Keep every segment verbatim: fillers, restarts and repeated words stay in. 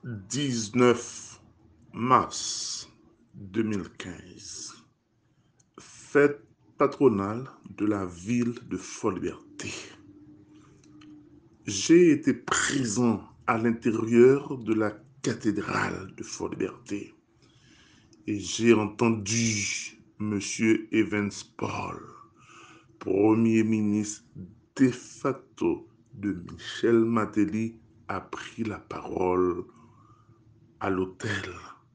Diznèf mas de mil kenz, fête patronale de la ville de Fort-Liberté. J'ai été présent à l'intérieur de la cathédrale de Fort-Liberté et j'ai entendu Monsieur Evans Paul, Premier ministre de facto de Michel Martelly, a pris la parole à l'autel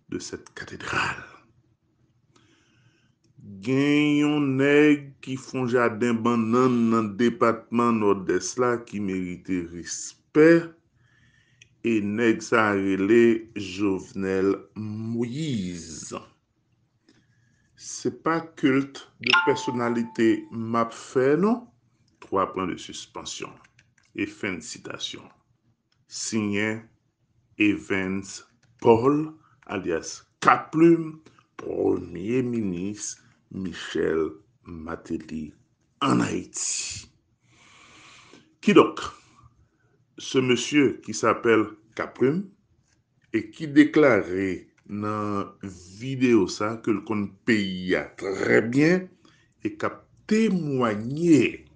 de cette cathédrale. Gen yon nèg ki fè yon jaden bannann nan depatman Nòdès la ki merite respè, e nèg sa a rele Jovenel Moïse. Se pa kilt de pèsonalite m ap fè non. Twa pwen de sispansyon. E fen de sitasyon. Siyen Evans Paul, alyas Kaplim, Premye Minis Michel Martelly ann Ayiti. Kidonk, ce monsieur qui s'appelle Kaplim e ki deklare nan videyo sa ke l konn peyi a trè byen e k ap temwanye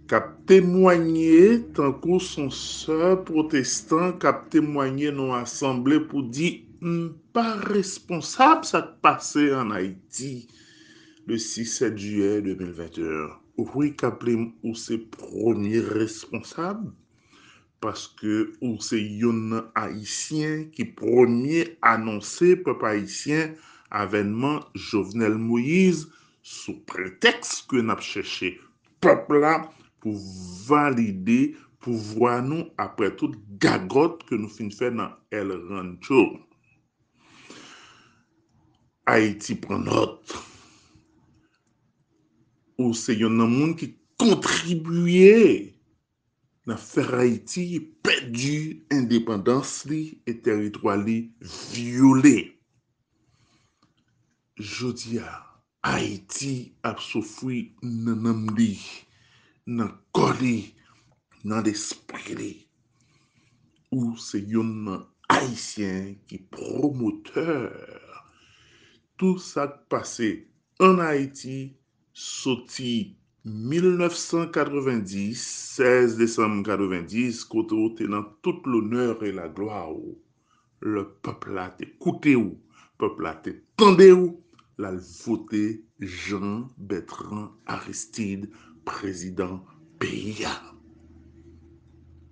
k ap temwanye tankou s on sè pwotestan k ap temwanye nan yon asanble pou di, "M pa responsab sa k pase ann Ayiti le sis sèt jiyè de mil venteyen." Wi, Kaplim, ou se premye responsab, paske ou se youn nan Ayisyen ki premye anonse pèp ayisyen avènman Jovenel Moïse sou pretèks ke n ap chèche pèp la pou valide pouvwa nou apre tout gagòt ke nou fin fè nan El Rancho. Ayiti pran nòt. Ou se youn nan moun ki kontribye nan fè Ayiti pèdi endepandans li e tèritwa li vyole. Jodi a, Ayiti ap soufri nan nanm li, nan kò li, nan lespri li. Ou se youn nan Ayisyen ki pwomotè tou sa k pase ann Ayiti soti mil nèf san katrevenndis, sèz desanm katrevenndis, kote w te nan tout lonè e laglwa w. Lè pèp la te koute w, pèp la te tande w, l al vote Jean Bertrand Aristide prezidan peyi a.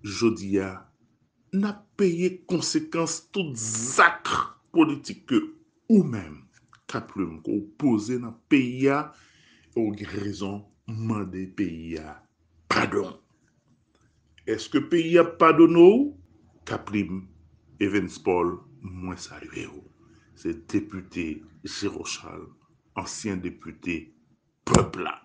Jodi a, n ap peye konsekans tout zak politik ke ou menm, Kaplim, ke w poze nan peyi a, e w gen rezon mande peyi a padon. Èske peyi a padone w? Kaplim, Evans Paul, mwen salye w. Se depite Jero Charles, ansyen depite pèp la.